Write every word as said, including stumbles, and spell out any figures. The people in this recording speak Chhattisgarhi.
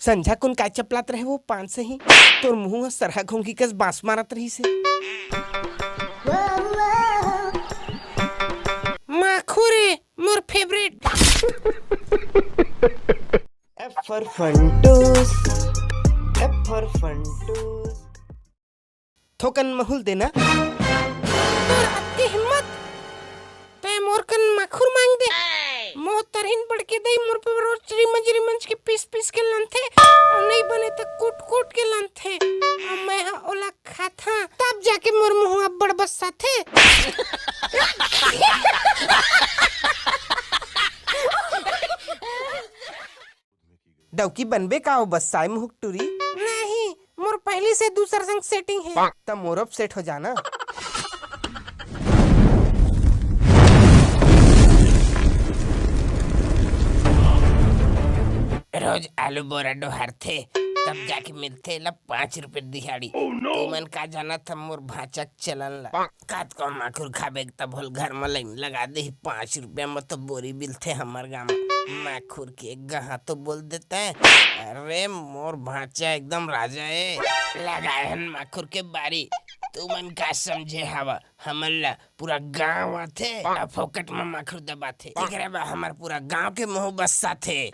संझा कुन काय चपलात रहे वो पान से ही, तोर मुंह ह सरहा घोंघी कस बांस मारत रहिस हे। माखुर ए, मोर favourite। F for Funtoos, F for Funtoos। थोकन महूं ल देना। तोर अतकी हिम्मत, तैं मोर कन माखुर मांग दे। मोर तरहिन बड़के दई मोर पे रोज रिमंज रिमंज के पीस पीस के लानथे, अउ नइ बने त कूट कूट के लानथे। अउ मैं ह ओला खाथंव, तब जाके मोर मुंह अब्बड़ बस्साथे। डौकी बनबे का ओ बस्साए मुहूं के टूरी? नहीं, मोर पहिली से दूसर संग setting हे। त मोरो अब set हो जाना। रोज आलू बोरा डोहारथे, तब जाके मिलथे एला पाँच रुपया दिहाड़ी। तुमन का जानत हव मोर भांचा के चलन ला? कतको माखुर खाबे तभो ले घर म line लगा देही। पाँच रुपया म तो बोरी मिलथे हमर गांव म। माखुर के गहा तो बोल देते। अरे मोर भांचा एकदम राजा ए, लगाए हन माखुर के बारी। तुमन का समझे हव, हमन ला पूरा गांव आथे अउ फोकट म माखुर दबाथे। एकरे बर हमर पूरा गांव के मुंह बस्साथे।